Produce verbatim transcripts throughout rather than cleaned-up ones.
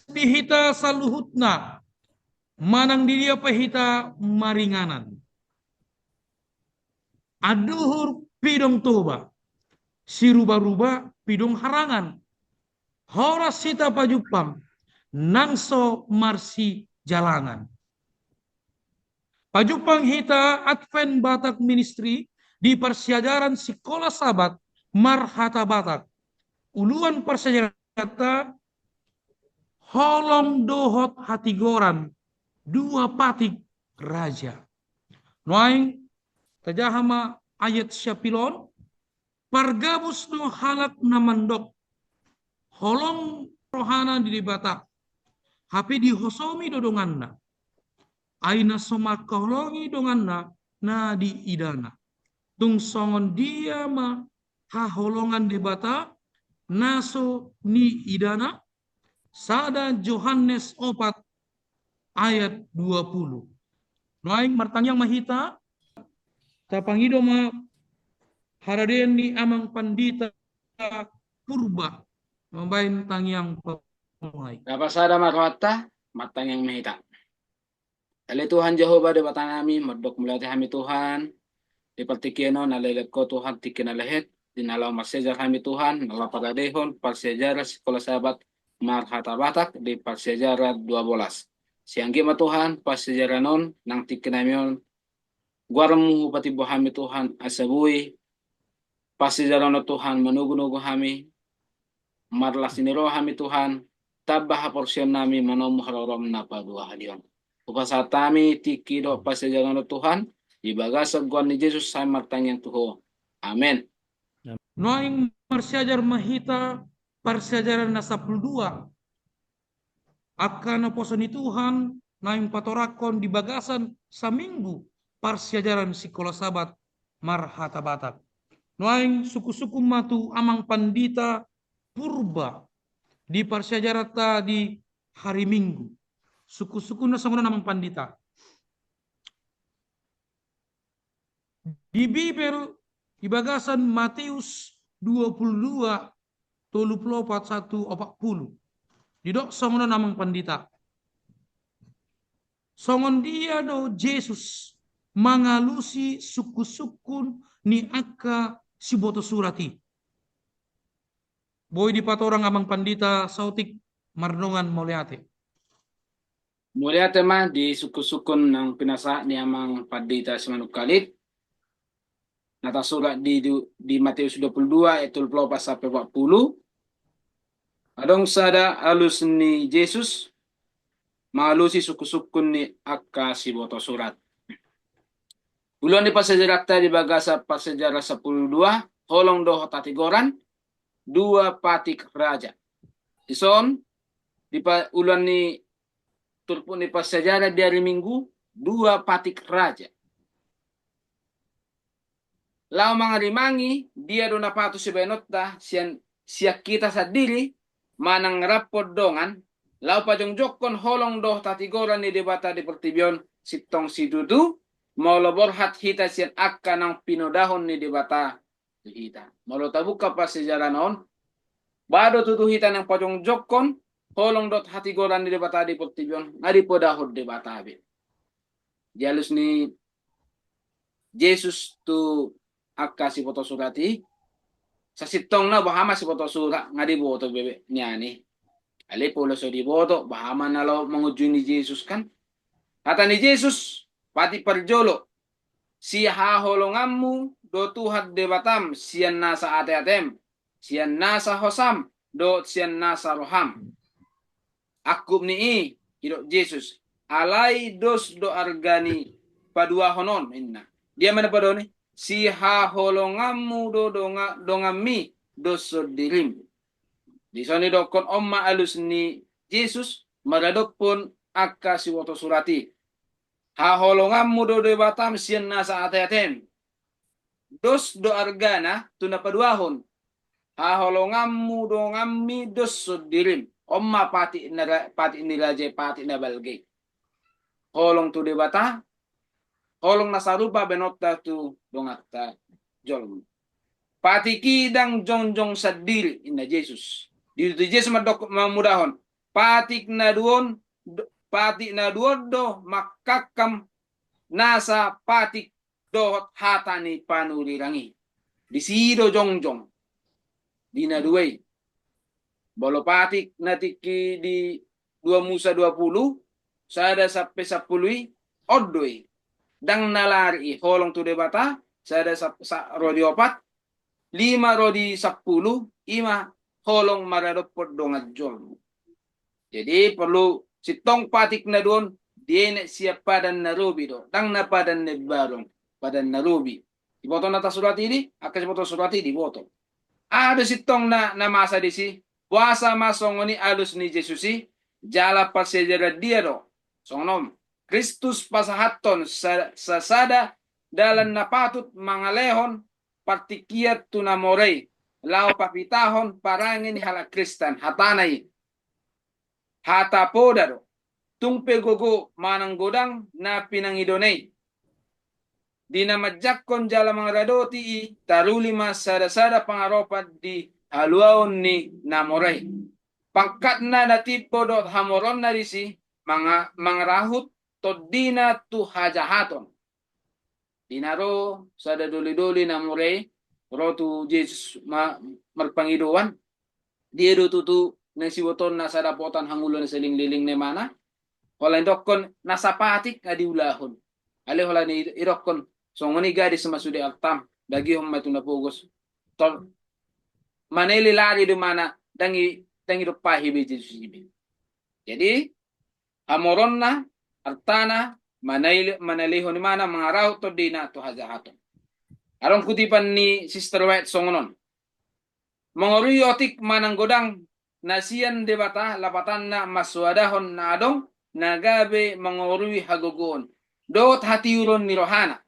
di hita saluhutna, manang di dia pe hita maringanan. Anduhur pidong Toba, Siruba-ruba pidong harangan. Horas hita pajumpang, nang so marsijalangan. Pajumpang hita Advent Batak Ministry di parsiajaran Sikola Sabat marhata Batak. Uluan parsiajaranta, holong dohot hatigoran, dua patik raja. Nuaeng tajaha ma ayat siapilon. Pargabus do halak na mandok, holong rohana di Debata, hape dihosomi do donganna. Ai na so mangkaholongi donganna na diidana. Tung songon dia ma haholongan Debata na so niidana? Sada Johannes opat ayat dua puluh. Nuaeng martangiang ma hita, tapangido ma haradeon ni amang pandita Purba mambahen tangiang pamuhai. Dapasada ma rohanta, martangiang ma hita. Ale Tuhan Jahowa Debatanami, mandok mauliate hami Tuhan, di partingkian on na leleng Ho Tuhan tingki na lehet, di na laho marsiajar hami Tuhan, na laho paradehon parsiajaran Sikola Sabat marhata Batak di parsiajaran dua bolas. Sai anggiat ma Tuhan, parsiajaran on nang tingki nami on, goarMu hupatimbo hami Tuhan, asa boi parsiajaran on Tuhan manogunogu hami, marlas ni roha hami Tuhan, tamba haporseaonnami manomu haroroM na paduahalion. Hupasahat hami tingki dohot parsiajaran on Tuhan, di bagasan goar ni Jesus hami martangiang tu Ho. Amen. Nuaeng marsiajar ma hita parsiajaran na sampulu dua. Angka naposo ni Tuhan naeng patorangkon di bagasan saminggu parsiajaran Sikola Sabat marhata Batak. Nuaeng sungkunsungkun ma tu amang pandita Purba di parsiajaranta di hari Minggu. Sungkunsungkunna songon on amang pandita. Di Bibel, di bagasan Mateus dua puluh dua, tolu puluh opat sahat tu opat puluh. Didok songon on amang pandita. Songon dia do Jesus mangalusi sungkunsungkun ni angka siboto surat i? Boi dipatorang amang pandita saotik mardongan mauliate. Mauliate ma di sungkunsungkun naung pinasahat ni amang pandita Simanungkalit. Na tarsurat di, di, di Mateus dua puluh dua ayat tolu puluh opat sampe opat puluh. Adong sada alus ni Jesus mangalusi sungkunsungkun ni angka siboto surat. Uluan ni parsiajaranta di bagasan parsiajaran sampulu dua, holong dohot hatigoran, dua patik raja. Dison, di pa, uluan ni turpuk ni parsiajaran di hari Minggu, dua patik raja. Laho mangarimangi dia do na patut sibaenonta sian, sian hita sandiri manang rap dongan, laho pajongjongkon holong dohot hatigoran ni Debata di portibi on sintong situtu, molo borhat hita sian angka naung pinodahon ni Debata tu hita. Molo tabuka parsiajaran on, ba do tutu hita naung pajongjongkon holong dohot hatigoran ni Debata di portibi on, nga dipodahon Debata be. Di alus ni Jesus tu angka siboto surat i, sasintongna boha ma siboto surat, nga diboto be nian i. Alai pola so diboto, boha ma na laho mangunjuni Jesus kan. Hata ni Jesus, patik parjolo, sihaholonganmu do Tuhan Debatam sian nasa ateatem, sian nasa hosam, dohot sian nasa roham. Angkup ni i, didok Jesus, alai dos do arga ni paduahon on, ninna. Dia ma na paduahon i, sihaholonganmu do donga, donganmi dos sondirim. Dison didokkon on ma alus ni Jesus maradophon angka siboto surat i. Haholonganmu do Debatam sian nasa ateatem. Dos do argana tu na paduahon. Haholonganmu donganmi dos sondirim. On ma patik na ra-, patik ni raja i, patik na balga i. Holong tu Debata, holong na sarupa baenonta tu donganta jolma. Patik i ndang jongjong sandiri, ninna Jesus. Didok Jesus mandok mamodahon, Patik na dua on, patik na dua on do mangkangkam nasa patik dohot hata ni panurirang i. Disi do jongjong di na dua i. Molo patik na tingki di dua Musa dua puluh, sada sampe sampulu i, on do i. Ndang na lari i holong tu Debata, sada sa, sa, ro di opat, lima ro di sampulu, i ma holong maradophon dongan jolma. Jadi porlu sintong patik na dua on dienet sian padan na robi do, ndang na padan na imbaru, padan na robi. Diboto na tasurat i di, angka siboto surat i diboto. Aha do sintong na, na masa disi, boasa ma songon i alus ni Jesus i, jala parsiajaran dia do songon on. Kristus pasahathon sa, sasada dalan na patut mangalehon partingkian tu na mora i, laho papitahon parange ni halak Kristen, hatana i. Hata poda do. Tung pe gogo manang godang na pinangidona i, di na manjangkon jala mangaradoti i, taruli ma sada-sada pangaropan di haluaon ni na mora i. Pangkatna na timbo dohot hamoronna disi manga, mangarahut tondina tu hajahaton. Di na ro sada doli-doli na mora i, ro tu Jesus ma, marpangidoan, dia do tutu na sibotonna sada potan hangoluan na saling-liling na imana, holan didokkon nasa patik nga diulahon. Alai holan didokkon songon i gadis ma sude artam, bagihon ma tu na pogos. Tol, manele lari do imana, ndang i, ndang idompahi be Jesus i be. Jadi hamoronna, artana, manaili, manailehon imana, mangarahut tondina tu hajahaton. Adong kutipan ni Sister White songon on. Mangorui otik manang godang na sian Debata, lapatanna mansoadahon na adong na gabe mangorui hagogoon dohot hatiuron ni rohana.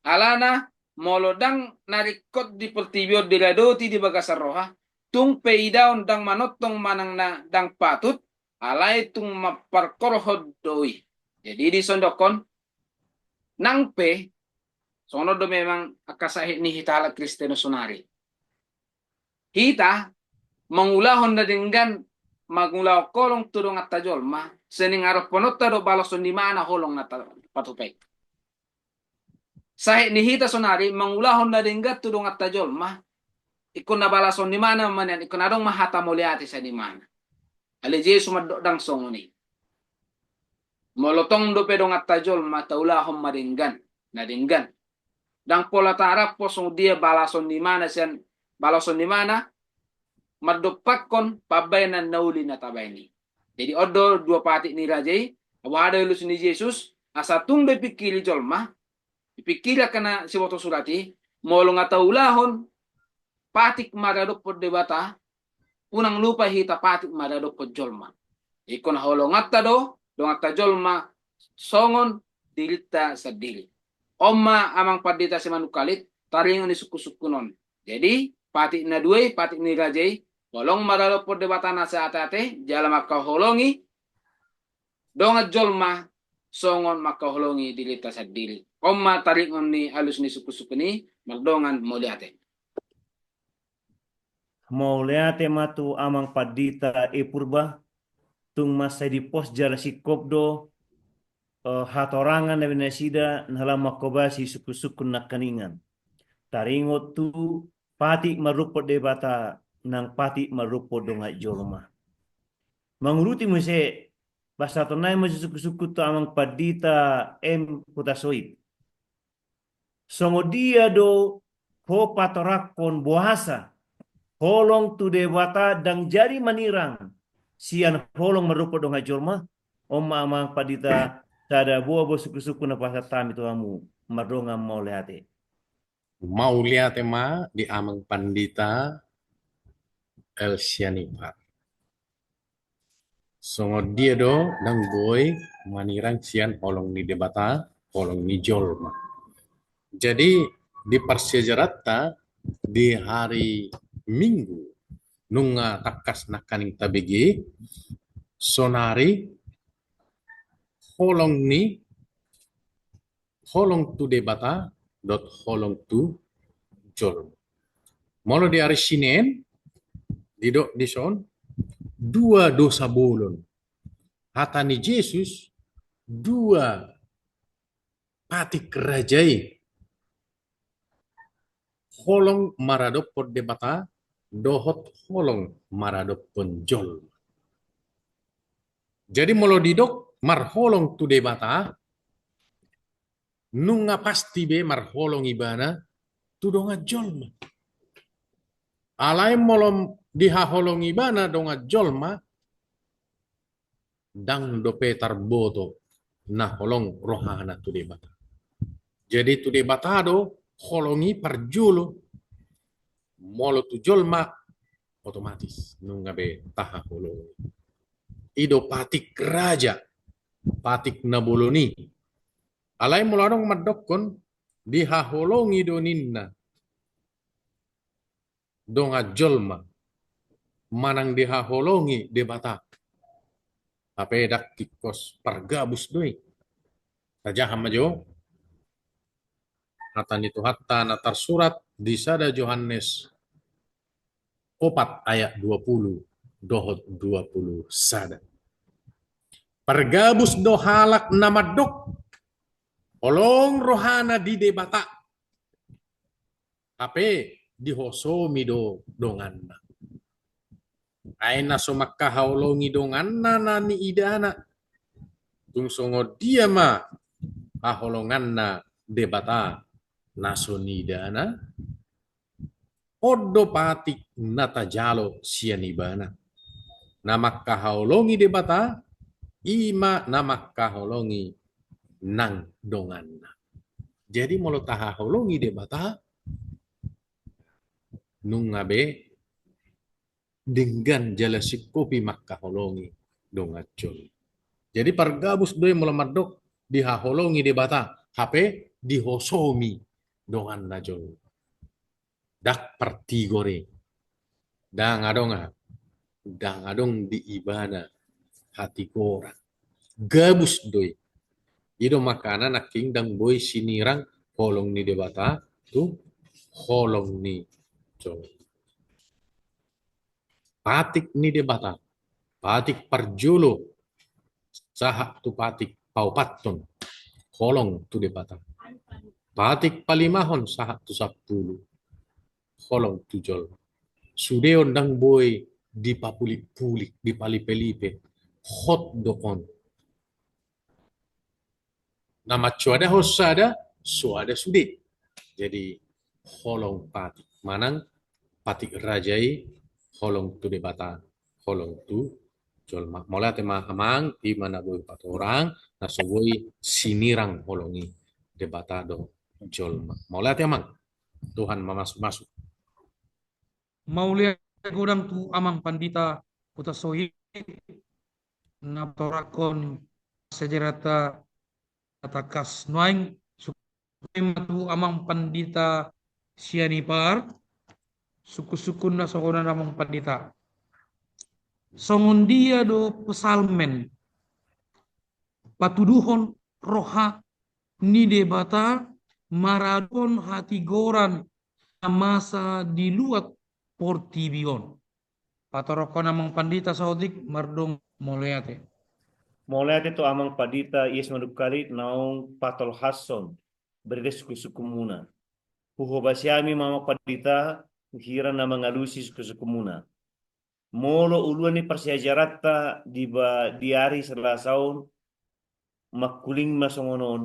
Alana molo ndang na ringkot di portibi on diradoti di bagasan roha, tung pe idaon ndang manongtong manang na ndang patut, alai tung mamparkorhon do i. Jadi dison didokkon, nang pe, songon on do memang angka sahit ni hita halak Kristen sonari. Hita mangulahon na denggan, mangulahon holong tu donganta jolma, sian i nga dohononta do balason ni imana holong na tapatupa i. Sahit ni hita sonari mangulahon na denggan tu donganta jolma, ingkon na balason ni imana ma nian, ingkon adong ma hata mauliate sian imana. Alai Jesus mandok ndang songon i. Molo tong dope donganta jolma taulahon ma denggan, na denggan, ndang pola taharap songon dia balason ni imana sian, balason ni imana mandompakkon pambahenan na uli na tabahen i. Jadi on do dua patik ni raja i, boha do alus ni Jesus, asa tung do dipingkiri jolma, dipingkiri angka na siboto surat i, molo nga taulahon patik maradophon Debata, unang lupa hita patik maradophon jolma. Ingkon haholonganta do donganta jolma songon dirinta sandiri. On ma amang pandita Simanungkalit, taringot ni sungkun-sungkun on. Jadi patik na dua i, patik ni raja i, holong maradophon Debata na sai ate-ate, jala mangkaholongi dongan jolma songon mangkaholongi dirinta sandiri. On ma taringot ni alus ni sungkun-sungkun i, mardongan mauliate. Mauliate ma tu amang pandita i Purba, tung mansai dipos jala singkop do, eh, hatorangan na binasida na laho mangkobasi sungkun-sungkun nangkaningan. Taringot tu patik marumpot Debata nang patik marumpot dongan jolma. Mangurupi muse, pasahaton nai ma sungkun-sungkun tu amang pandita M Hutasoit. Songon dia do ho patorangkon boasa holong tu Debata ndang jadi manirang sian holong marumpot dongan jolma? On ma amang pandita, sada boa bo sungkun-sungkun na pasahat hami tu hamu, mardongan mauliate. Mauliate ma di amang pandita L Sianipar. Songon dia do ndang boi manirang sian holong ni Debata holong ni jolma. Jadi di parsiajaranta di hari Minggu nunga tangkas nangkaning tabege, sonari holong ni holong tu Debata dohot holong tu jolma. Molo di ari Sinen, didok dison, dua dosa bolon. Hata ni Jesus, dua patik raja i. Holong maradophon Debata, dohot holong maradophon jolma. Jadi molo didok marholong tu Debata, nunga pasti be marholong ibana tu dongan jolma. Alai molo dihaholongi ibana dongan jolma, ndang dope tarboto na holong rohana tu Debata. Jadi tu Debata do holong i parjolo. Molo tu jolma, otomatis nunga be tahaholongi. I do patik raja, patik na bolon i. Alai molo adong mandokkon, dihaholongi do ninna dongan jolma, manang dihaholongi Debata. Hape ndang tingkos, pargabus do i. Tajaha ma jo hata ni Tuhanta na tarsurat di sada Johannes opat ayat dua pulu dohot dua pulu sada. Pargabus do halak na mandok holong rohana di Debata, hape dihosomi do donganna. Ai na so mangkaholongi donganna na niidana, tung songon dia ma haholonganna Debata na so niidana? On do patik na tajalo sian ibana. Na mangkaholongi Debata, i ma na mangkaholongi nang donganna. Jadi molo tahaholongi Debata, nunga be denggan jala singkop i mangkaholongi dongan jolma. Jadi pargabus do i molo mandok dihaholongi Debata, hape dihosomi donganna jolma. Ndang partigor i. Ndang adong aha? Ndang adong di ibana hatigoran. Gabus do i. I do makana nangkin ndang boi sinirang holong ni Debata tu holong ni jolma. Patik ni Debata, patik parjolo sahat tu patik paopathon, holong tu Debata. Patik palimahon sahat tu sampulu, holong tu jolma. Sude on ndang boi dipapulik-pulik, dipalipe-lipe, hot do on. Na mansoadahon sada, soada sude. Jadi holong patik, manang patik raja i, holong tu Debata, holong tu jolma. Mauliate ma amang, i ma na boi patorang, na so boi sinirang holong i Debata dohot jolma. Mauliate amang, Tuhan mamasu-masu. Mauliate godang tu amang pandita Hutasohi na patorangkon sejarata tangkas nuaeng. Sukuri ma tu amang pandita Sianipar, sungkun-sungkun na songon on amang pandita. Songon dia do psalmen patuduhon roha ni Debata maradophon hatigoran na masa di luat portibi on? Patorangkon amang pandita saotik, mardongan mauliate. Mauliate tu amang pandita, ias madungkali naung patolhashon, brede sungkun-sungkunmuna. Huhobasi hami ma amang pandita, hira na mangalusi sungkun-sungkunmuna. Molo uluan ni parsiajaranta di ba-, di ari Selasa on, mangkuling ma songon on,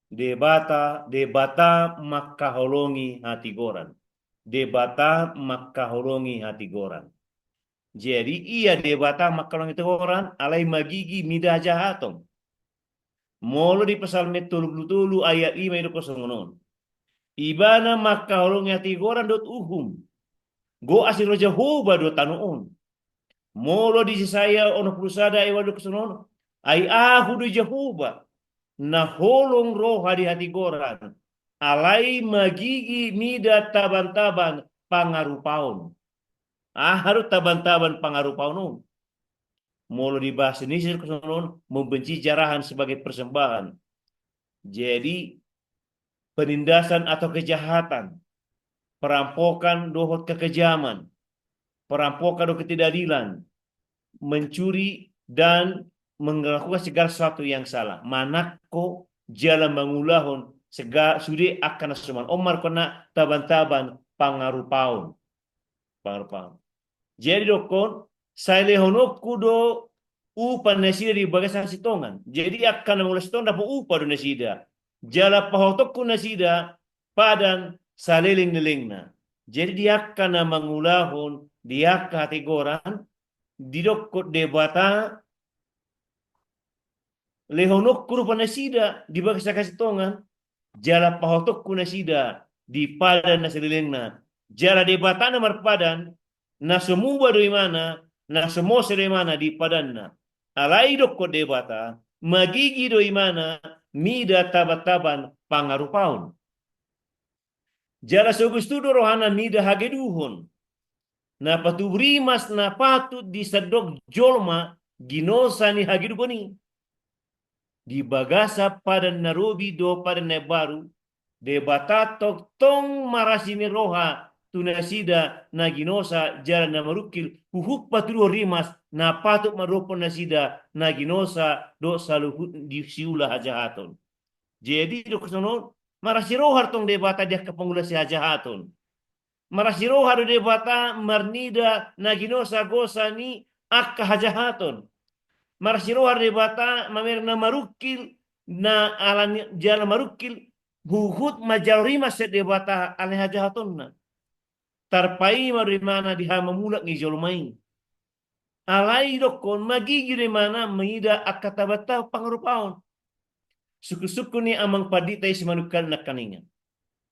Debata, Debata mangkaholongi hatigoran. Debata mangkaholongi hatigoran. Jadi ia Debata mangkaholongi hatigoran, alai magigi mida hajahaton. Molo di Psalmen tolu pulu tolu ayat lima i didok songon on. Ibana mangkaholongi hatigoran dohot uhum. Goas ni roha Jahowa do tano on. Molo di Jesaya onom pulu sada ayat ualu didok songon on. Ai Ahu do Jahowa, na holong roha di hatigoran. Alai magigi mida taban-taban pangarupaon. Aha do taban-taban pangarupaon on? Molo di bahasa Indonesia songon on, membenci jarahan sebagai persembahan. Jadi, penindasan atau kejahatan, perampokan dohot kekejaman, perampokan dohot ketidakadilan, mencuri dan melakukan segala sesuatu yang salah. Manangko jala mangulahon sega-, sude angka na somal. On ma rupana taban-taban pangarupaon. Pangarupaon. Jadi dokkon, sai lehononku do upa nasida di bagasan hasintongan. Jadi angka na mangula hasintongan dapot upa do nasida. Jala pahotonku nasida padan saleleng-lelengna. Jadi di angka na mangulahon, di angka hatigoran, didokkon Debata, lehononku do upa nasida di bagasan hasintongan, jala pahotonku nasida di padan na salelengna, jala Debata na marpadan, na so muba do imana, na so mose do imana di padanna. Alai dokkon Debata, magigi do imana mida taban-taban pangarupaon. Jala so gustu do rohana mida hageduhon. Na patubu rimas na patut di sandok jolma ginosa ni hageduhon i. Di bagasan padan na robi dohot padan na imbaru, Debata tongtong marasi ni roha tu nasida na ginosa jala na marungkil huhut patuduhon rimas na patut mandophon nasida na ginosa dohot saluhut di siula hajahaton. Jadi dokkon songon on, marasi roha tong Debata di angka pangula sihajahaton. Marasi roha do Debata marnida na ginosa gosa ni angka hajahaton. Marasi roha do Debata mamereng na marungkil, na alani jala marungkil, huhut manjalo rimas sian Debata alani hajahatonna. Tarpaima do imana di hamamulak ni jolma i. Alai dokkon magigi do imana mida angka taban-taban pangarupaon. Sungkun-sungkun ni amang pandita i simanungkalit nangkaningan.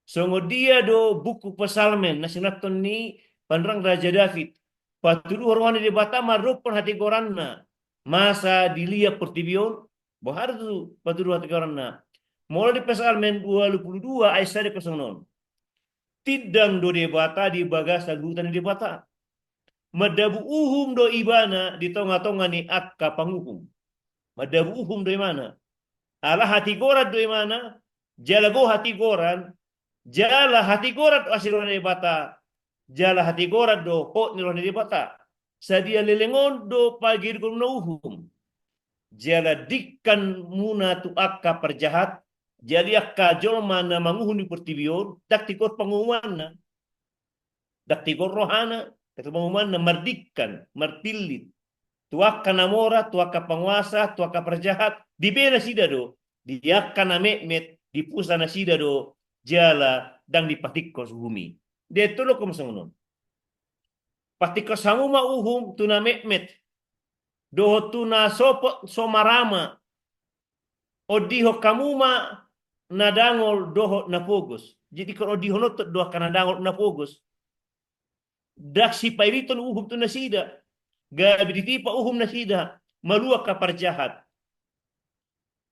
Songon dia do buku Psalmen na sinuratan ni panurirang Raja David. Patuduhon roha ni Debata mandophon hatigoranna. Masa dilihat portibi on, boha do tutu patuduhon hatigoranna. Molo di Psalmen dua puluh dua ayat sada songon on. Tindang do Debata di bagasan luhutan ni Debata. Mandabu uhum do ibana di tonga-tonga ni angka panguhum. Mandabu uhum do imana. Ala hatigoran do imana, jala gok hatigoran, jala hatigoran do asi roha ni Debata, jala hatigoran do hot ni roha ni Debata. Sadia leleng on do pageduhonmuna uhum. Jala dingkan muna tu angka parjahat, jadi angka jolma na manguhum di portibi on, ndang tigor panguhumanna. Ndang tigor rohana, ndang tigor panguhumanna, mardingkan, marpillit. Tu angka na mora, tu angka panguasa, tu angka parjahat, dibege nasida do, di angka na metmet, dipusa nasida do, jala ndang dipatingkos uhum i. Dia tolong kom songon on. Patingkos hamu ma uhum tu na metmet. Dohot tu na sopot so marama. Ondihon hamu ma na dangol dohot na pogos. Jadi ingkon ondihon on do angka na dangol na pogos. Ndang sipairiton uhum tu nasida. Gabe ditipa uhum nasida. Malua angka parjahat.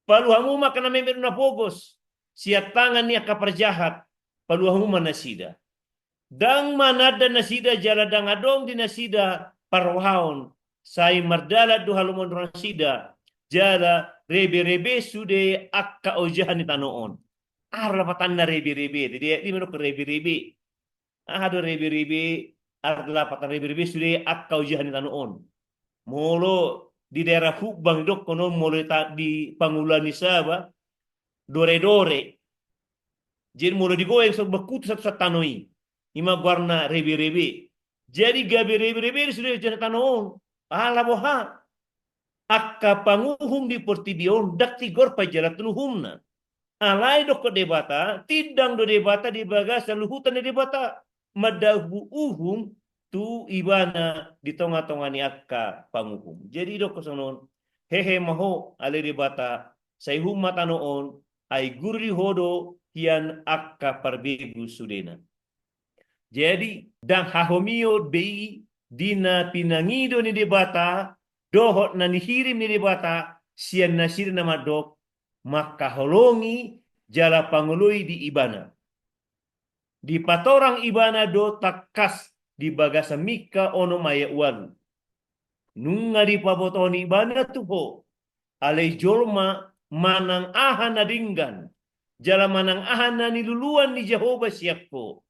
Palu hamu ma angka na metmet na pogos sian tangan ni angka parjahat, palu hamu ma nasida. Ndang mananda nasida jala ndang adong di nasida parrohaon, sai mardalan do halomoan ni roha nasida, jala reberebe sude angka ojahan ni tano on. Aha do lapatanna reberebe? Jadi, di mana rebe-rebe? Aha do reberebe, arti lapatan reberebe sude angka ojahan ni tano on. Molo di daerah Humbang didokkon on, molo di ta-, di pangula ni Saba, dore-dore. Jadi molo digoyang so bakutu satu sat tano i. Ima goarna reberebe. Jadi gabe reberebe sude ojahan ni tano on. Ala boha? Angka panguhum di portibi on ndang tigor pajalanhon uhumna. Alai dokkon Debata, tindang do Debata di bagasan luhutan ni Debata. Mandabu uhum tu ibana di tonga-tonga ni angka panguhum. Jadi dokkon songon on, hehe ma ho ale Debata, sai uhum ma tano on, ai guru di ho do hian angka parbegu sudena. Jadi, ndang hahomion be i di na pinangido ni Debata, dohot na nihirim ni Debata, sian nasida na mandok, mangkaholongi jala pangoloi di ibana. Dipatorang ibana do tangkas di bagasan Mika onom ayat ualu. Nunga dipabotohon ibana tu ho, alai jolma manang aha na denggan, jala manang aha na niluluan ni Jahowa sian ho.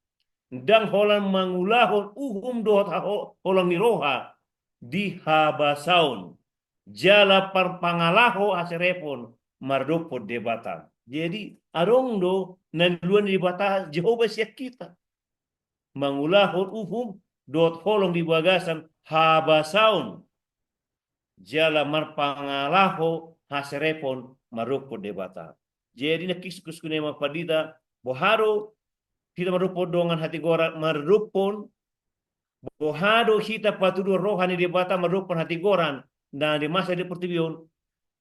Ndang holan mangulahon uhum dohot haho-, holong ni roha, di habasaon jala parpangalaho haserepon mardophon Debata. Jadi adong do na niluluan ni Debata Jahowa sian hita, mangulahon uhum dohot holong di bagasan habasaon jala marpangalaho haserepon mardophon Debata. Jadi na kiskus kune ma pandita, boha do hita mardophon dongan hatigoran, mardophon boha do hita patuduhon roha ni Debata mardophon hatigoran na di masa di portibi on.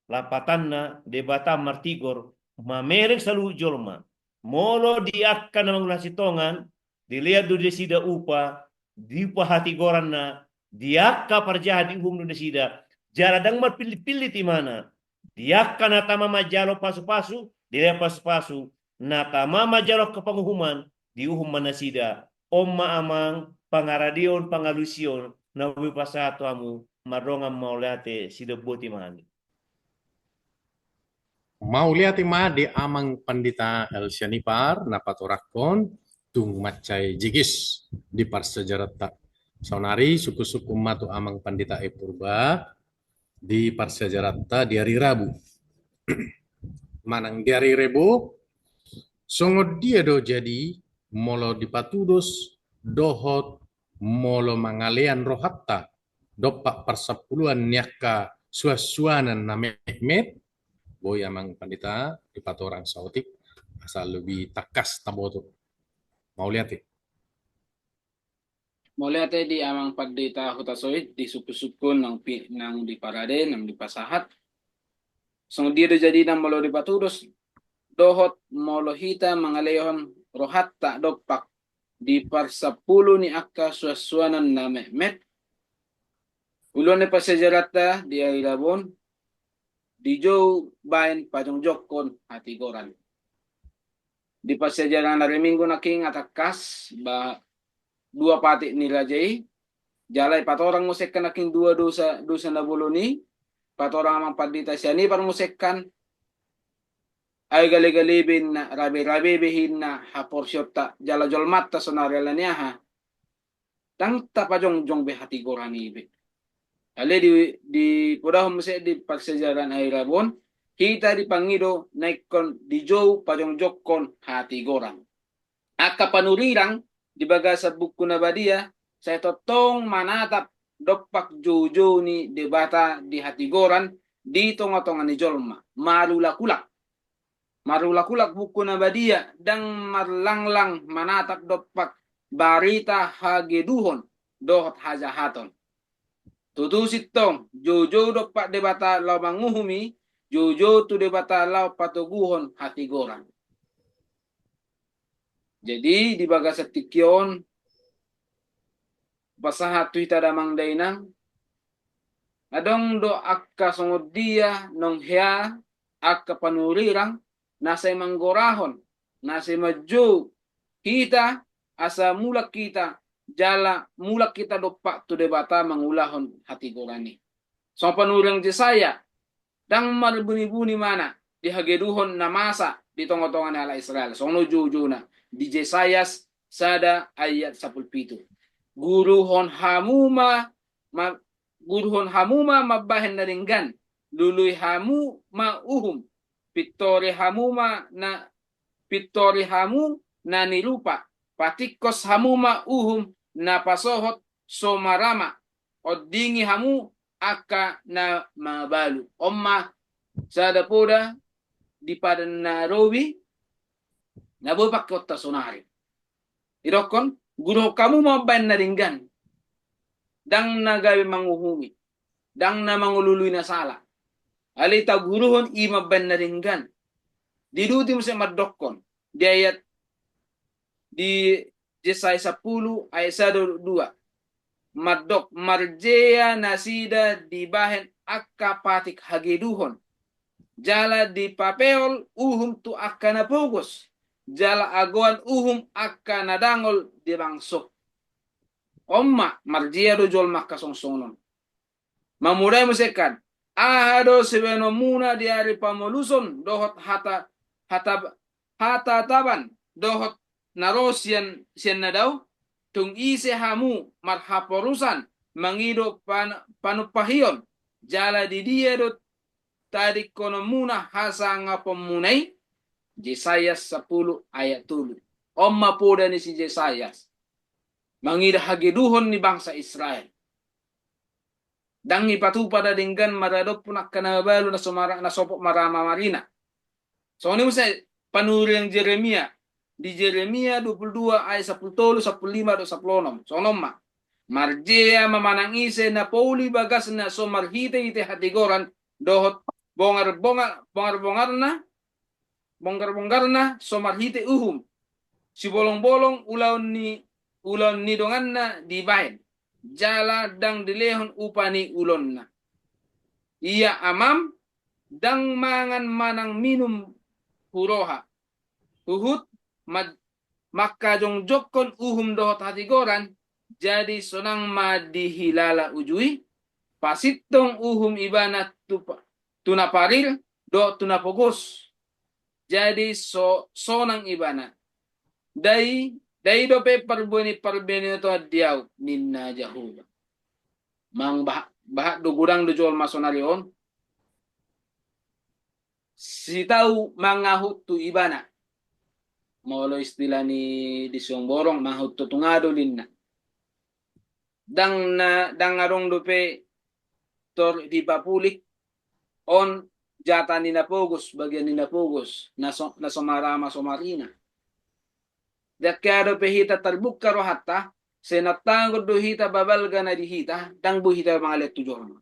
Lapatanna, Debata martigor mamereng saluhut jolma. Molo di angka na mangula hasintongan, dilehon do nasida upa, diupa hatigoranna, di angka parjahat diuhum do nasida, jala ndang marpillit-pillit ibana, di angka na tama manjalo pasu-pasu, dilehon pasu-pasu, na tama manjalo angka panguhuman, diuhum ma nasida. On ma amang pangaradeon, pangalusion na boi hupasahat tu hamu, mardongan mauliate, sidok boti ma hami. Mauliate ma di amang pandita El Sianipar na patorangkon tung mansai jigis di parsiajaranta. Saonari sungkun-sungkun ma tu amang pandita E Purba di parsiajaranta di ari Rabu. Manang di ari Rabu, songon dia do jadi molo dipatudos dohot molo mangalean rohanta dompak parsampuluan ni angka suan-suanan na metmet, boi amang pandita dipatorang saotik asa lobi tangkas taboto. Mauliate. Mauliate di amang pandita Hutasoit di sungkun-sungkun nang pi-, nang diparade, nang dipasahat. Songon dia do jadina molo dipatudos dohot molo hita mangalehon rohanta dompak di parsampulu ni angka suan-suanan na metmet. Uluan ni parsiajaranta di ari Rabu on, dijou baen pajongjongkon hatigoran. Di parsiajaran ari Minggu nangkin atangkas ba dua patik ni raja i, jala dipatorang muse kan nangkin dua dosa, dosa na bolon i, patorang amang pandita Sianipar muse kan, ai gale-gale be inna, rabe-rabe be inna haporseaonta jala jolmanta saonari, ala ni aha? Ndang tapajongjong be hatigoran i be. Alai di, dipodahon muse di parsiajaran ari Rabu on, hita dipangido na ingkon dijou pajongjongkon hatigoran. Angka panurirang di bagasan Buku na Badia, sai tongtong manatap dompak joujou ni Debata di hatigoran di tonga-tonga ni jolma, marulak-ulak. Marulak-ulak Buku na Badia, ndang marlanglang manatap dompak barita hageduhon dohot hajahaton. Tutu sintong, joujou dompak Debata laho manguhumi, joujou tu Debata laho patoguhon hatigoran. Jadi di bagasan tingki on, pasahat tu hita damang dainang, adong do angka songon dia nang hea angka panurirang na sai manggorahon, na sai manjou hita asa mulak hita, jala mulak hita dompak tu Debata mangulahon hatigoran i. Songon panurirang Jesaya, ndang marbuni-buni ibana di hageduhon na masa di tonga-tonga ni halak Israel. Songon on joujouna di Jesaya sada ayat sampulu pitu. Guruhon hamu ma, ma, guruhon hamu ma mambahen na denggan, lului hamu ma uhum, pintori hamu ma na, pintori hamu na nirupa, patingkos hamu ma uhum na pasohot so marama, ondingi hamu angka na mabalu. On ma sada poda di Padan na Robi na boi pangkeonta saonari. Didokkon, guruhon hamu ma mambahen na denggan, ndang na gabe manguhumi, ndang na mangoloi na sala. Alai taguruhon i mambahen na denggan. Diduti muse mandokkon di ayat di Jesaya sampulu ayat sada dua. Mandok, marjea nasida dibahen angka patik hageduhon, jala dipapeol uhum tu angka na pogos, jala agoan uhum angka na dangol di bangso. On ma, marjea do jolma angka song-, songon on. Mamodai muse kan, aha do sibahenonmuna di ari pamoluson dohot hata, hata, hatataban dohot na ro sian, sian na dao? Tung ise hamu marhaporusan mangido pan-, panumpahion, jala di dia do tadingkononmuna hasangaponmuna i? Jesayas sampulu ayat tolu. On ma poda ni si Jesayas mangido hageduhon ni bangsa Israel. Ndang ipatupa na denggan maradophon angka na mabalu na so mara-, na sompot marama marina. Songon i muse panurirang Jeremia, di Jeremia dua pulu dua ayat sampulu tolu, sampulu lima dohot sampulu onom. Songon on ma. Marjea ma manang ise na pouli bagasna so marhitehite hatigoran dohot bongar-bongar, bongar-bongarna, bonggar-bonggarna so marhite uhum. Sibolong-bolong ulaon ni, ulaon ni donganna dibaen, jala ndang dilehon upa ni ulaonna. Ia amam ndang mangan manang minum huroha, huhut ma-, mangkajongjongkon uhum dohot hatigoran, jadi sonang ma dihilala uju i, pasintong uhum ibana tu pa-, tu na parir dohot tu na pogos. Jadi so-, sonang ibana. Ndai, ndai dope parbue ni parbue ni na toan di ahu, ninna Jahowa. Mang bah-, bahat do godang do jolma sonari on. Sitau mangahut tu ibana. Molo istilah ni di siomborong, mangahut tu tunga do ninna. Ndang na, ndang adong dope tor dipapulik on jata ni na pogos, bagian ni na pogos, na so, na so marama so marina. Ndang ke dope hita tarbuka rohanta, sai na tanggo do hita babalga na di hita, ndang boi hita mangalehon tu jolma.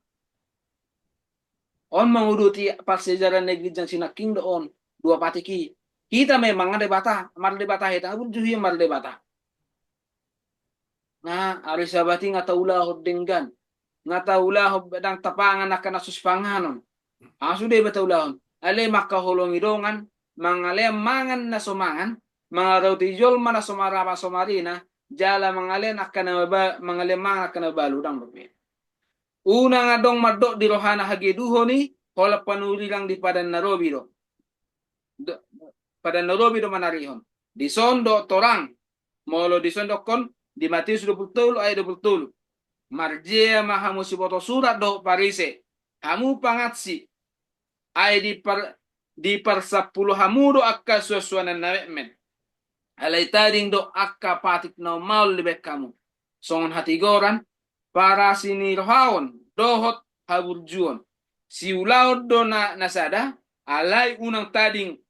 On manguduti parsiajaran na ginjang sinangkin do on, dua patik i. Hita memang nga Debata, mardebata hita, nga burju hita mardebata. Nga ari Sabat i nga taulahon denggan, nga taulahon ndang tapangan angka na so sipanganon. Aha sude iba taulahon? Alai mangkaholongi dongan, mangalean mangan na so mangan, mangarauti jolma na so marama so marina, jala mangalean angka na maba-, mangalean mangan angka na mabalu, ndang dope. Unang adong mandok di rohana hageduhon i, holan panurirang di Padan na Robi do. Do-, Padan na Robi do manarihon. Dison do torang, molo dison dokkon, di Mateus dua pulu tolu ayat dua pulu tolu. Marjea ma hamu siboto surat dohot Parise, hamu pangansi, ai di par-, di parsampulu hamu do angka suansuanan na metmet. Alai tading do angka patik na ummaol dibaen hamu. Songon hatigoran, parasinirohaon, dohot haburjuon. Siulaon do na, na sada, alai unang tading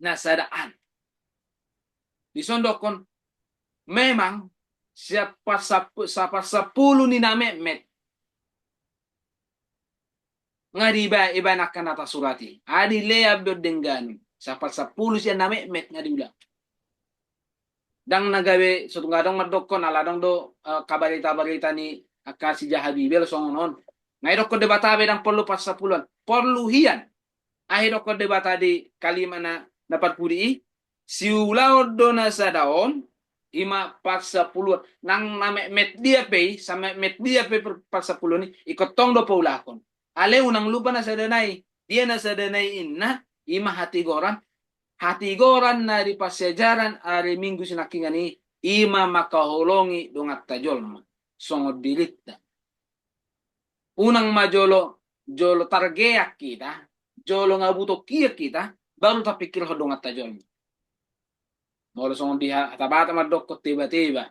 na sada an. Dison dokkon, memang, siap parsap-, saparsampulu ni na metmet. Nga diba-, ibaen angka na tasurat i. Adi leab do denggan. Saparsampulu sian na metmet nga diula. Ndang na gabe, so tung adong mandokkon, ala adong do, eh, kabarita-barita ni angka sijaha Bibel songon on. Nga idokkon Debata be ndang porlu parsampuluan. Porlu hian. Aha idokkon Debata di kalimat na, na parpudi i, siulaon do na sada on, ima parsampuluan. Nang na metmet dia pe i, sametmet dia pe par-, parsampuluan i, ingkon tong do paulahon. Alai unang lupa na sada nai. Dia na sada nai inna, ima hatigoran. Hatigoran na di parsiajaran ari Minggu sinangkingan i, ima mangkaholongi donganta jolma. Songon dirinta. Unang ma jolo, jolo targeak hita, jolo nga butokiak hita, baru tapikirhon donganta jolma. Molo songon di ha-, hata Batak mandokkon teba-teba.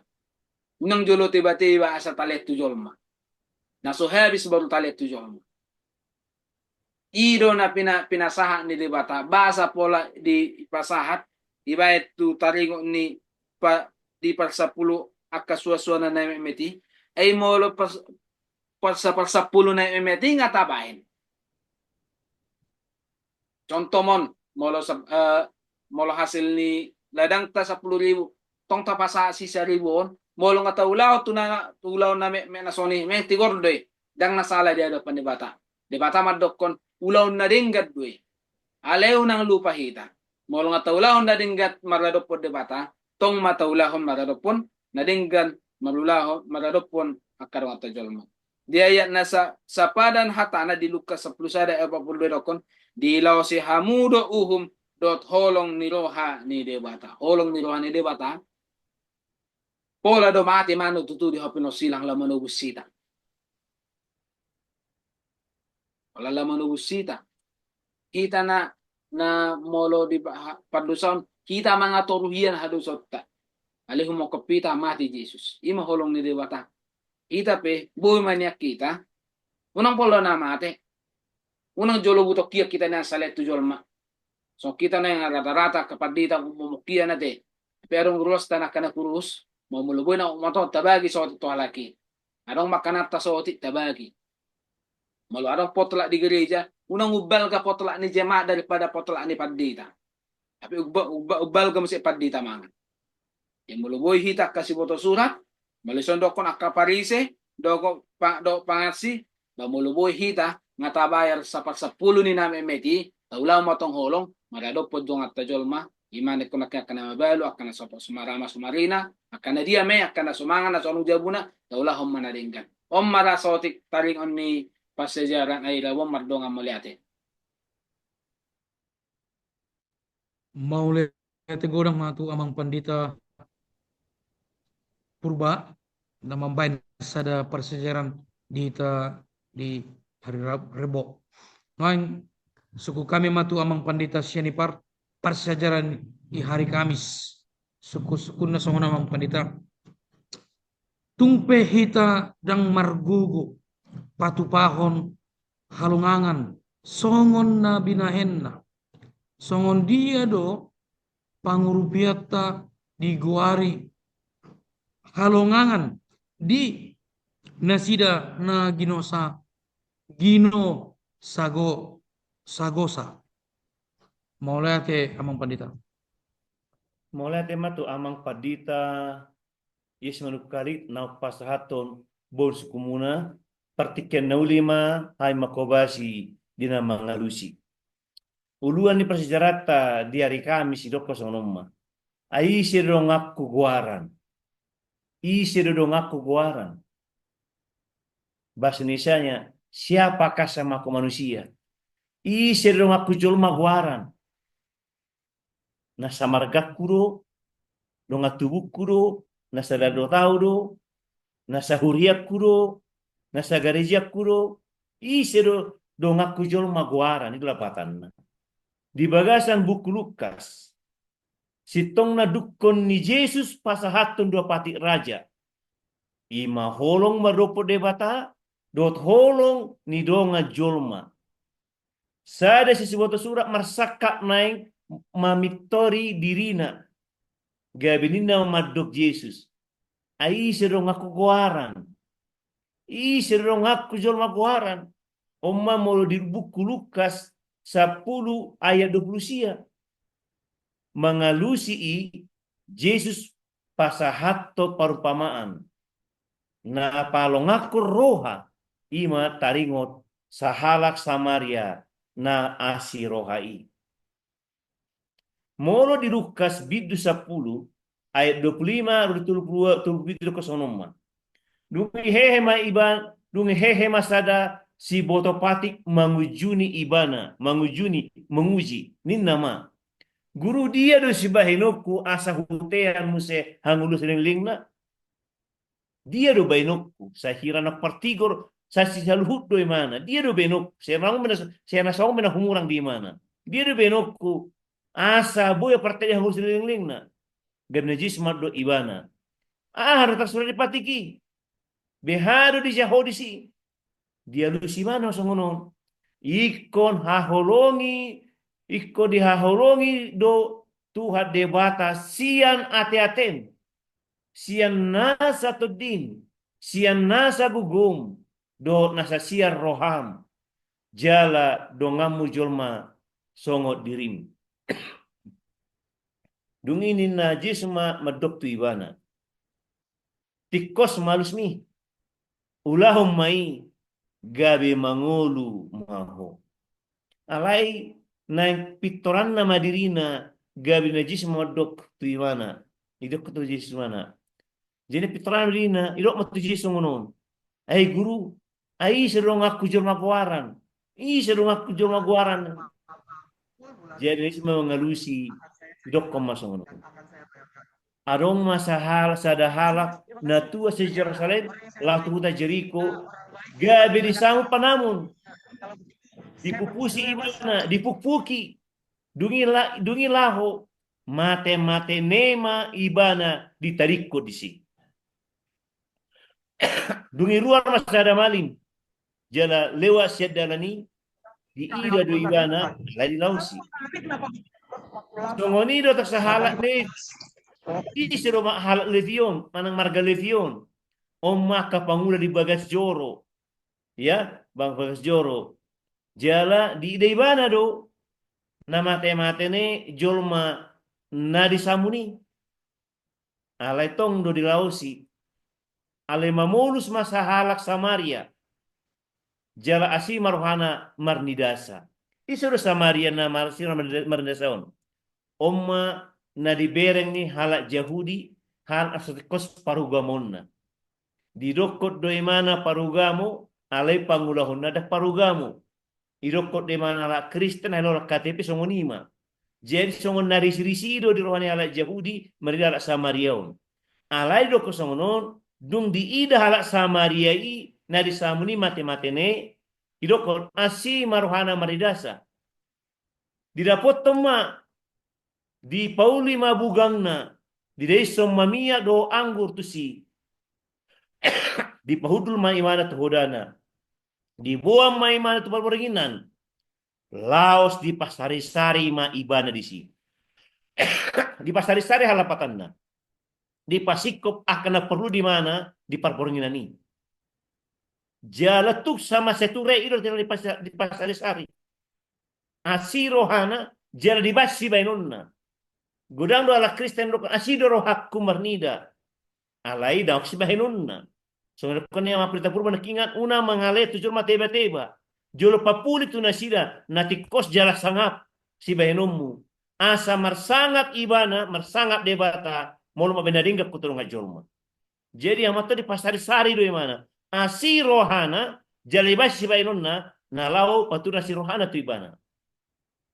Unang jolo teba-teba asa talehon tu jolma. Na so habis baru talehon tu jolma. I do na pina-, pinasahat ni Debata, boasa pola dipasahat, ibaen tu taringot ni pa-, di parsampulu angka suansuanan na metmet i, ai molo pas-, parsa-, parsampulu na metmet i nga tabaen. Contoh mon, molo sap-, eh, molo hasil ni ladangta sampulu ribu, tong tapasahat sisaribu on, molo nga taulahon tu na, tu ulaon na metmet na songon i, memang tigor do i, ndang na sala di adopan Debata. Debata mandokkon ulaon na denggan do i. Alai unang lupa hita. Molo nga taulahon na denggan maradophon Debata, tong ma taulahon maradophon na denggan marulahon, maradophon angka donganta jolma. Di ayat na sa-, sapadan hatana di Lukas sampulu sada ayat opat pulu dua dokkon, dilaosi hamu do uhum dohot holong ni roha ni Debata. Holong ni roha ni Debata. Pola do mate manuk tutu di hopin on silang laho manobus hita. Ala manobus hita. Hita na, na molo di pa-, pandosaon, hita mangatoru hian hadosaonta. Alai humongkop hita mate Jesus. I ma holong ni Debata. Hita pe, boi ma nian hita. Unang pola na mate. Unang jolo butok hian hita nian saleleng tu jolma. Songon hita na rata-rata angka pandita momok hian ate. Pe adong ruas tanah kana kurus. Molo boi na mato tabagi sotik tu halak i. Adong makanan ta sotik tabagi. Molo adong potlak di gereja, unang umbalga potlak ni jemaat daripada potlak ni pandita. Tapi umba-, umba-, umbalga muse pandita mangan. Ia molo boi hita angka siboto surat, molo dison dokkon angka Parise, dohot pa-, dohot pangansi, ba molo boi hita nga tabayar saparsampulu ni na metmet i, taulahon ma tong holong, maradophon donganta jolma, i ma ingkon angka na mabalu, angka na so-, so marama so marina, angka na dia ma i, angka na so mangan, na so adong jabuna, taulahon ma na denggan. On ma ra sotik taringot ni parsiajaran, ai Rabu on mardongan, mauliate. Mauliate godang ma tu Amang Pandita Purba, na mambahen sada parsiajaran di hita di hari Rab-, Rebo. Nuaeng, sungkun hami ma tu Amang Pandita Sianipar, parsiajaran di hari Kamis. Sungkun-sungkunna songon on, Amang Pandita. Tung pe hita ndang margogo patupahon halongangan songon na binahenna. Songon dia do pangurupianta digoari halongangan di nasida na ginosa-, ginosago-, sagosa. Mauliate, Amang Pandita. Mauliate ma tu Amang Pandita Yes Manungkalit na pasahathon bohul sungkunmuna, partingkian na uli ma hami manghobasi di na mangalusi. Uluan ni parsiajaranta di ari Kamis i didok songon on ma. Ai ise do donganku goaran. Ise do donganku goaran. Bahasa Indonesianya, siapakah samaku manusia? Ise do donganku jolma goaran. Na samargangku do, dongan tubungku do, na sadandot ahu do, na sahuriangku do, na sagarejaku do, ise do donganku jolma goaran, i do lapatanna. Di bagasan buku Lukas, sintong na dungkon ni Jesus pasahathon dua patik raja. I ma holong mardophon Debata, dohot holong ni dongan jolma. Sada siboto surat marsangkap naeng mamintori dirina. Gabe ninna mandok Jesus. Ai ise do donganku goaran. Ise do donganku jolma goaran. On ma molo di buku Lukas sampulu ayat dua pulu sia. Mangalusi i Jesus pasahathon parumpamaan. Na palonganhon roha i ma taringot sahalak Samaria na asi roha i. Molo di Lukas bindu sampulu ayat dua pulu lima ro di tolu pulu, tolu pulu pitu didok songon on ma. Dung i hehe ma iba, dung i hehe ma sada siboto patik mangunjuni ibana, mangunjuni, menguji, ninna ma. Guru, dia do sibahenonku asa hutean muse hangoluan salelenglelengna? Dia do bahenonku, sai hira na partigor, sai sisaluhut do imana. Dia do bahenonku, sai na songon na humurang do imana. Dia do bahenonku, asa boi ahu partean hangoluan salelenglelengna. Gabe na Jesus mandok ibana. Aha do tarsurat di patik i? Beha do dijaha ho disi? Dialusi ibana songon on. Ingkon haholongi, ingkon dihaholongi do Tuhan Debata sian ateatem. Sian nasa tondim, sian nasa gogom, dohot nasa sian roham, jala donganmu jolma songon dirim. Dung i ninna Jesus ma mandok tu ibana. Tingkos ma alusmi. Ulahon ma i, gabe mangolu ma ho. Alai naeng pintoranna ma dirina, gabe na Jesus mandok tu ibana. Didok tu Jesus ibana. Jadi pintoranna ma dirina, didok ma tu Jesus songon on. Ai guru, ai ise do donganku jolma goaran. Ise do donganku jolma goaran. Jadi na Jesus ma mangalusi, didokkon ma songon on. Adong ma sahal-, sada halak na tua sian Jerusalem, laho tu huta Jeriko, gabe disangap panamun. Dipupusi ibana, dipukpuki. Dung i la-, dung i laho, mate-mate ne ma ibana ditadingkon disi. Dung i ruar ma sada malim, jala lewat sian dalan i, diida do ibana, alai dilaosi. Songon i do ata sahalak Levi. Ise do ma halak Levi on, manang marga Levi on? On ma angka pangula di bagas joro. Ya, bang bagas joro. Jala diida ibana do na mate-mate ne jolma na di samun i. Alai tong do dilaosi. Alai mamolus ma sahalak Samaria. Jala asi ma rohana marnidasa. Ise do Samaria na mar-, si marnidasa on? On ma na dibereng ni halak Jahudi, halak na so tingkos parugamoonna. Didokkon do imana parugamo, alai pangulahonna ndang parugamo. Didokkon do imana halak Kristen, alai holan K T P songon i ma. Jadi songon na risi-risi do di roha ni halak Jahudi, marnida halak Samaria on. Alai didokkon songon on, dung diida halak Samaria i, na di samun i mate-mate ne, didokkon asi ma rohana marnidasa. Didapothon ma, dipauli ma bugangna, didaishon ma miak dohot anggur tusi. Dipahundul ma imana tu hodana. Diboan ma imana tu parbornginan. Laos dipasari-sari ma ibana disi. Dipasari-sari halapatanna. Dipasingkop angka na porlu di imana di parbornginan i. Jala tuk sama seture i do dipas-, dipasari-sari. Asi rohana, jala dibaen sibaenonna. Godang do halak Kristen dokkon, asi do rohangku marnida. Alai ndang sibaenonna. Songon dokkon ni Amang Pendeta Purba nangkiningan, unang mangalean tu jolma teba-teba. Jolo papuli tu nasida, na tingkos jala sangap sibaenonmu. Asa marsangap ibana, marsangap Debata, molo mambaen na denggan tu dongan jolma. Jadi amanta dipasari-sari do imana. Asi rohana, jala dibaen sibaenonna, na laho paturna asi rohana tu ibana.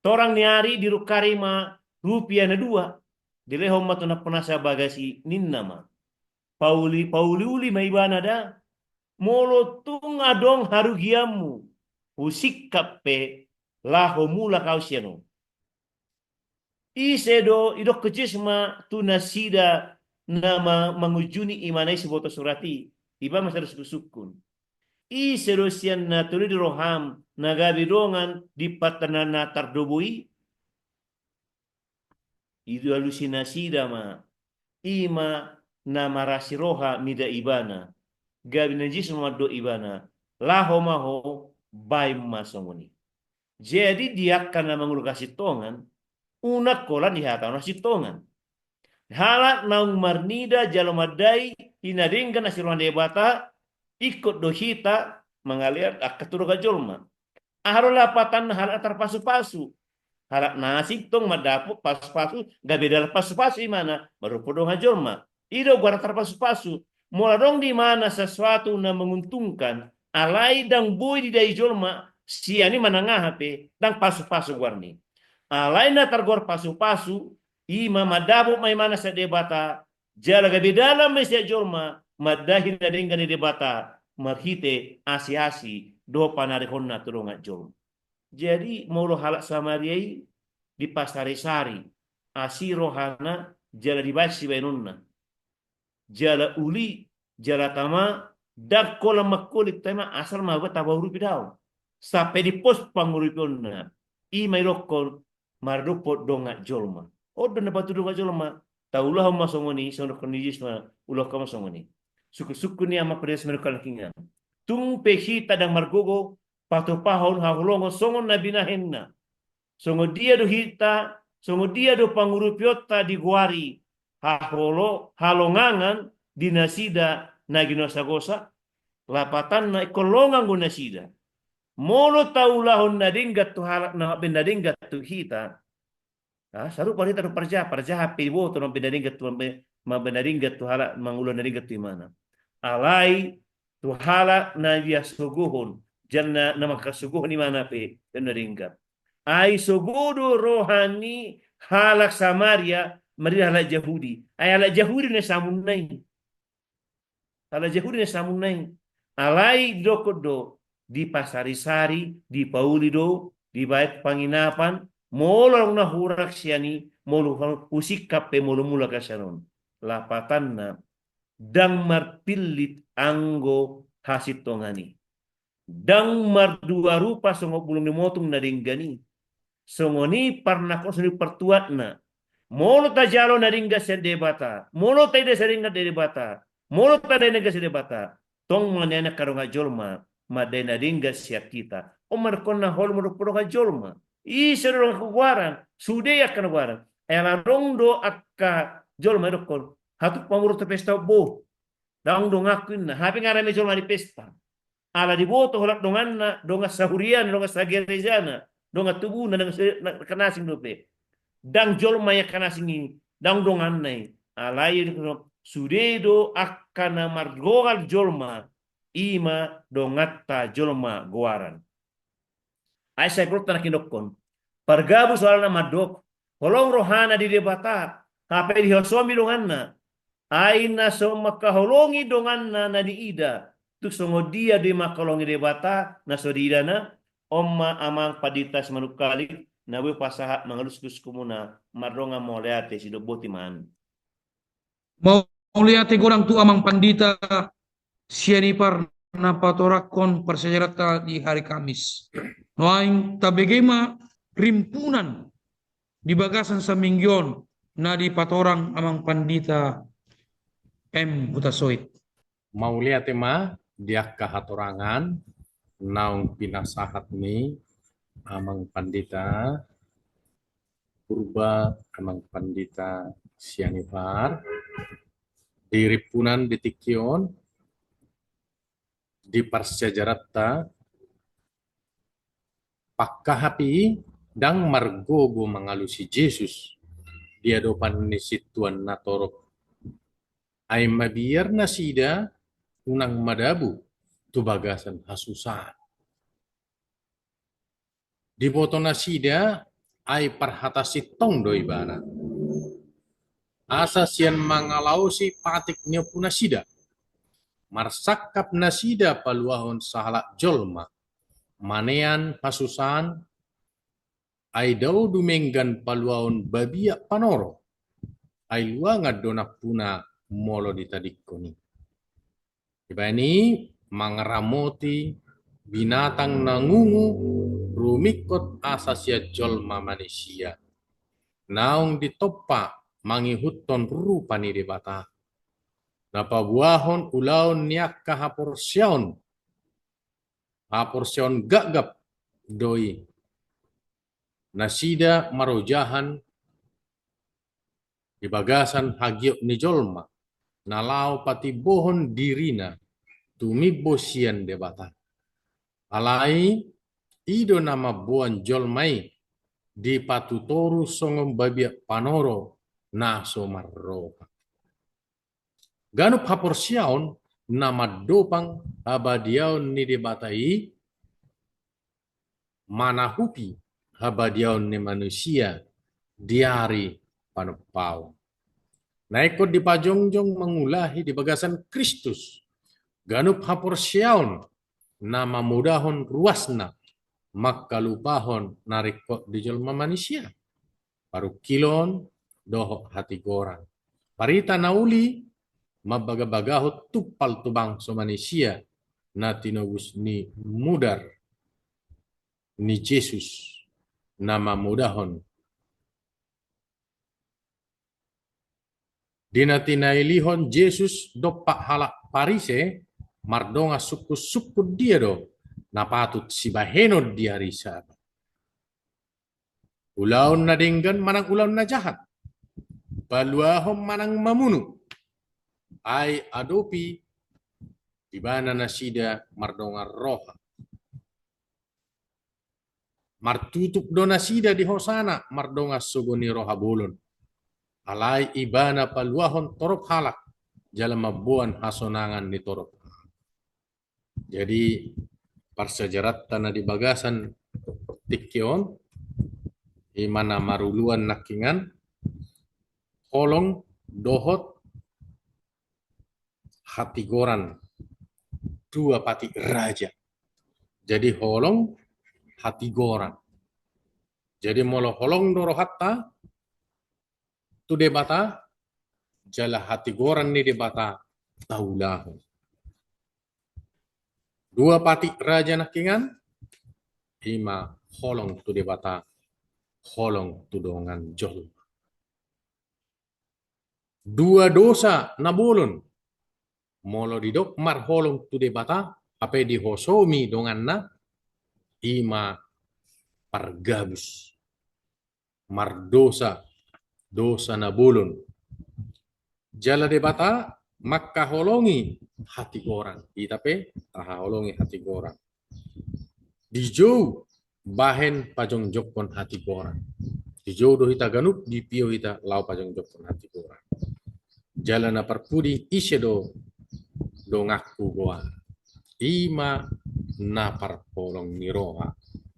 Torang ni ari dirungkari ma rupia na dua. Dilehon ma tu nampunasa bagas i ninna ma. Pauli, pauli-uli ma ibana da. Molo tung adong harugianmu, husingkap pe laho mulak ahu sian on. Ise do, idokkon Jesus ma tu nasida na ma-, mangunjuni imana i siboto surat i, ibana ma sada sungkun-sungkun. Ise do sian na tolu di roham na gabe dongan di patana na tardobo i? Dialusi nasida ma, i ma na marasi roha mida ibana. Gabe na Jesus ma mandok ibana, laho ma ho, baen ma songon i. Jadi di angka na mangulahon hasintongan, unang holan dihatahon hasintongan. Halak naung marnida jala mandai i na denggan asi roha ni Debata, ingkon do hita mangalean angka tu dongan jolma. Aha do lapatanna? Halak na tarpasu-pasu. Halak na asing tong mandapot pasu-pasu, gabe dalan pasu-pasu imana, mardomu dongan jolma. I do goarna tarpasu-pasu. Molo adong di imana sesuatu na menguntungkan, alai ndang boi didai jolma, sian i manang aha pe, ndang pasu-pasu goarna i. Alai na targoar pasu-pasu, i ma mandapot ma imana sian Debata, jala gabe dalan ma i sian jolma, mandai na denggan ni Debata, marhite asi-asi, dohot panarihonna tu dongan jolma. Jadi, molo halak Samaria i dipasari-sari, asi rohana, jala dibaen sibaenonna. Jala uli, jala tama, ndang holan mangkolit tama, asal ma taba urupi daong. Sampe dipos pangurupionna. I ma idokkon, mardomu dongan jolma. On do na patudu dongan jolma. Taulahon ma songon i, songon dokkon ni Jesus ma, ulahon ma songon i. Sungkun-sungkun ni Amang Pendeta Simanungkalit nangkiningan. Tung pe hita ndang margogo, patupahon haholongon songon na binahenna. Songon dia do hita, songon dia do pangurupionta digoari haholo-, halongangan di nasida na ginosa-gosa, lapatanna ingkon longang do nasida. Molo taulahon na denggan tu halak na mambaen na denggan tu hita, ah, sarupa hita do parjahat, parjahat pe diboto mambaen na denggan tu, mambaen, mambaen na denggan tu halak, mangulahon na denggan tu imana. Alai tu halak na dihasogohon, jala na, na mangkasogohon imana pe, baen na denggan. Ai sogo do roha ni halak Samaria, marnida halak Jahudi. Ai halak Jahudi na samunna i. Halak Jahudi na samunna i. Alai didokkon do, dipasari-sari, dipauli do, dibaen panginapan, molo adong na hurang sian i, molo husingkap pe molo mulak sian on. Lapatanna, ndang marpillit anggo hasintongan i. Ndang mardua rupa songon bulung ni motung na denggan i. Songon i parnangkok, songon i partuatna. Molo tajalo na denggan sian Debata, molo taida na denggan sian Debata, molo tadai na denggan sian Debata, tong ma nian angka dongan jolma mandai na denggan sian hita. On ma dohonon na holong ma dohot dongan jolma. Ise do dongan goaran, sude angka na goaran. Ai ala adong do angka jolma dohonon, hatupa muruk tu pesta on, bo. Ndang donganku inna, hape nga rame jolma di pesta. Ala diboto holan donganna, dongan sahuriana, dongan sagerejana, dongan tubuna, dongan se-, na, na asing dope. Ndang jolma i angka na asing i, ndang donganna i. Alai sude do angka na mardongan jolma, i ma donganta jolma goaran. Ai sai gurutta nangkin dohonon, pargabus alana mandok, holong rohana di Debata, hape dihosomi donganna. Ai na so mangkaholongi donganna na niida, tung songon dia do i mangkaholongi Debata na so diidana? On ma amang pandita Simanungkalit, na boi pasahat mangalusi hushumuna, mardongan mauliate, sidok boti ma an. Mauliate godang tu amang pandita Sianipar na patorangkon parsiajaranta di hari Kamis. Nuaeng tabege ma rimpunan di bagasan saminggu on na dipatorang amang pandita M Hutasoit. Mauliate ma di angka hatorangan naung pinasahat ni amang pandita Purba, amang pandita Sianipar, di rimpunan di tingki on, di parsiajaranta, pangkahap i ndang margogo mangalusi Jesus di adopan ni sintuan na torop. Ai mabiar nasida unang madabu tu bagasan hasusaan. Diboto nasida ai parhata sintong do ibana. Asa sian mangalaosi patik ni ompu nasida, marsangkap nasida paluahon sahalak jolma manean hasusaan, ai dao dumenggan paluahon babiat panoro, ai luangan do nampuna molo ditadingkon i. Dibaen i mangaramoti binatang na ngungu rumingkot asa sian jolma manisia. Naung ditompa mangihuthon rupa ni Debata. Na paboahon ulaon ni angka haporseaon, haporseaon gapgap do i. Nasida marojahan di bagasan hagiot ni jolma, na laho patimbohon dirina tumimbo sian Debata. Alai i do na mamboan jolma i dipatutoru songon babiat panoro na so marroha. Ganup haporseaon na mandopang habadiaon ni Debata i manahupi habadiaon ni manusia di ari panompaon. Na ingkon dipajongjong mangulahi di bagasan Kristus ganup haporseaon na mamodahon ruasna mangkalupahon na ringkot di jolma manisia. Parungkilon dohot hatigoran. Barita na uli mambagabagahon tumpal tu bangso manisia na tinobus ni mudar ni Jesus na mamodahon. Di na tinailihon Jesus dompak halak Parise mardongan sungkunsungkun dia do na patut sibahenon di ari Sabat. Ulaon na denggan manang ulaon na jahat, paluahon manang mamunu, ai adopi ibana nasida mardongan roha. Martutup do nasida di hosana mardongan sogo ni roha bolon. Alai ibana paluahon torop halak jala mamboan hasonangan ni torop. Jadi parsiajaranta na di bagasan tingki on, i ma na maruluan nangkiningan, holong dohot hatigoran dua patik raja. Jadi holong hatigoran. Jadi molo holong do rohanta tu Debata, jala hatigoran ni Debata taulahon. Dua patik raja nangkiningan, ima holong tu Debata, holong tu dongan jolma. Dua dosa na bolon, molo didok marholong tu Debata, hape dihosomi donganna, ima pargabus, mardosa, dosa na bolon. Jala Debata mangkaholongi hatigoran, hita pe tahaholongi hatigoran. Dijou bahen pajongjongkon hatigoran. Dijou do hita ganup, dipio hita laho pajongjongkon hatigoran. Jala na parpudi, ise do donganku goar. Ima na parholong ni roha,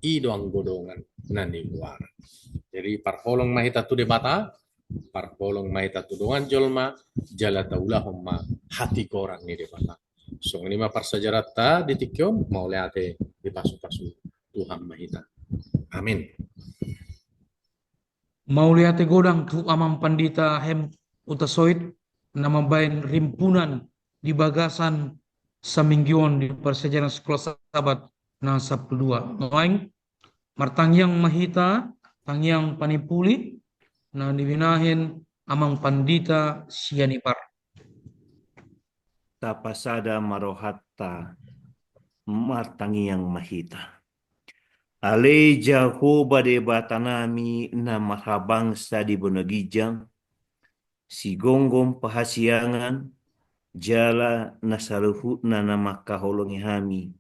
i do anggo dongan na nigoaran. Jadi parholong ma hita tu Debata, parholong ma hita tu dongan jolma, jala taulahon ma hatigoran ni Debata. Songon i ma parsiajaranta di tingki on, mauliate, dipasupasu Tuhan ma hita. Amin. Mauliate godang tu Amang Pandita Hem Hutasoit na mambahen rimpunan di bagasan saminggu on di parsiajaran Sikola Sabat na sampulu dua. Nuaeng martangiang ma hita, tangiang panimpuli na binahen Amang Pandita Sianipar. Tapasada ma rohanta, martangiang ma hita. Ale Jahowa Debatanami na marhabangsa di banua ginjang, sigomgom pahasiangan, jala na saluhutna na mangkaholongi hami,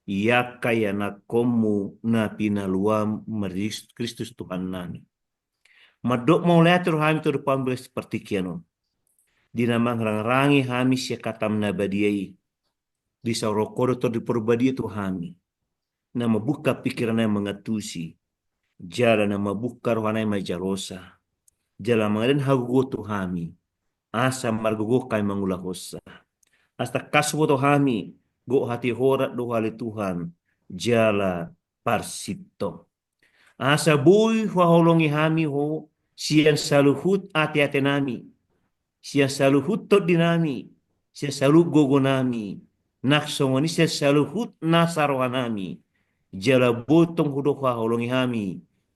i angka ianakkonmu na pinaluam marisi Kristus Tuhannami. Mandok mauliate do hami tu adopanmu di bagasan partingkian on. Di na mangarangrangi hami sian hatam na badia i, disaorhon ho do Tondi Parbadia tu hami, na mambuka pingkiran nami mangantusi, jala na mambuka roha nami manjalosa, jala mangalean hagogoon tu hami, asa margogo hami mangulahonsa. Asa tangkas huboto hami, gok hatihoran do ho ale Tuhan, jala parsintong. Asa boi huhaholongi hami ho, sian saluhut ateate nami, sian saluhut tondi nami, sian saluhut gogo nami, nang songon i sian saluhut nasa roha nami, jala boi tong hudok huhaholongi hami,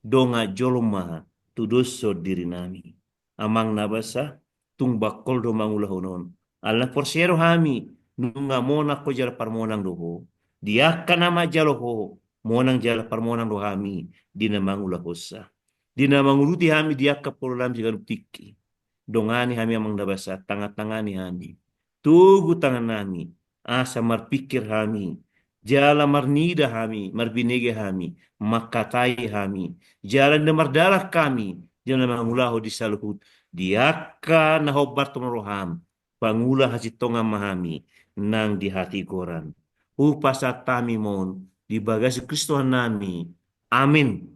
dongan jolma tudoshon diri nami. Amang na basa, tung bangkol do mangulahon on. Ala na porsea do hami, nunga monang ho jala parmonang do ho. Di angka na manjalo ho, monang jala parmonang do hami, di na mangulahonsa. Di na mangurupi hami di angka pololam siganup tingki. Dongani hami Amang na basa, tangatangani hami. Togu tangan nami, asa marpingkir hami, jala marnida hami, marbinege hami, mangkatai hami, jala na mardalan hami, jala mangulahon di saluhut, di angka na hombar tu roham, pangula hasintongan ma hami, nang di hatigoran. Hupasahat hami ma on, di bagasan Kristus Tuhan nami. Amin.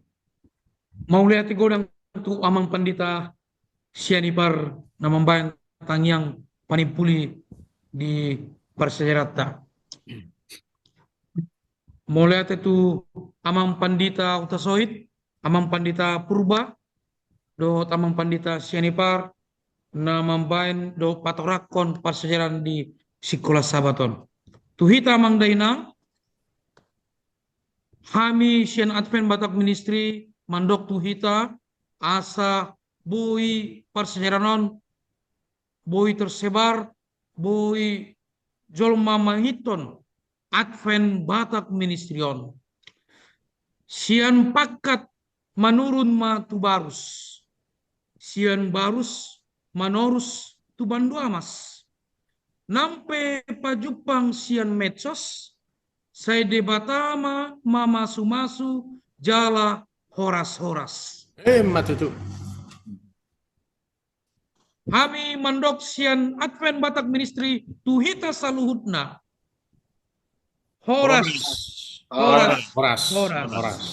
Mauliate godang tu Amang Pandita Sianipar na mambahen tangiang panimpuli di parsiajaranta. Mauliate tu Amang Pandita Hutasoit, Amang Pandita Purba, dohot Amang Pandita Sianipar, na mambahen dohot patoranghon parsiajaran di Sikola Sabat on. Tu hita Amang dainang, hami sian Advent Batak Ministry mandok tu hita, asa boi parsiajaran on, boi tersebar, boi jolma mangihuthon Advent Batak Ministry on. Sian pangkat manurun ma tu barus, sian barus manorus tu bandu amas. Nang pe pajumpang sian medsos, sai Debata ma mamasumasu jala horas-horas. Emma tutu. Hami mandok sian Advent Batak Ministry tu hita saluhutna. Horas. Horas. Horas. Horas. Horas.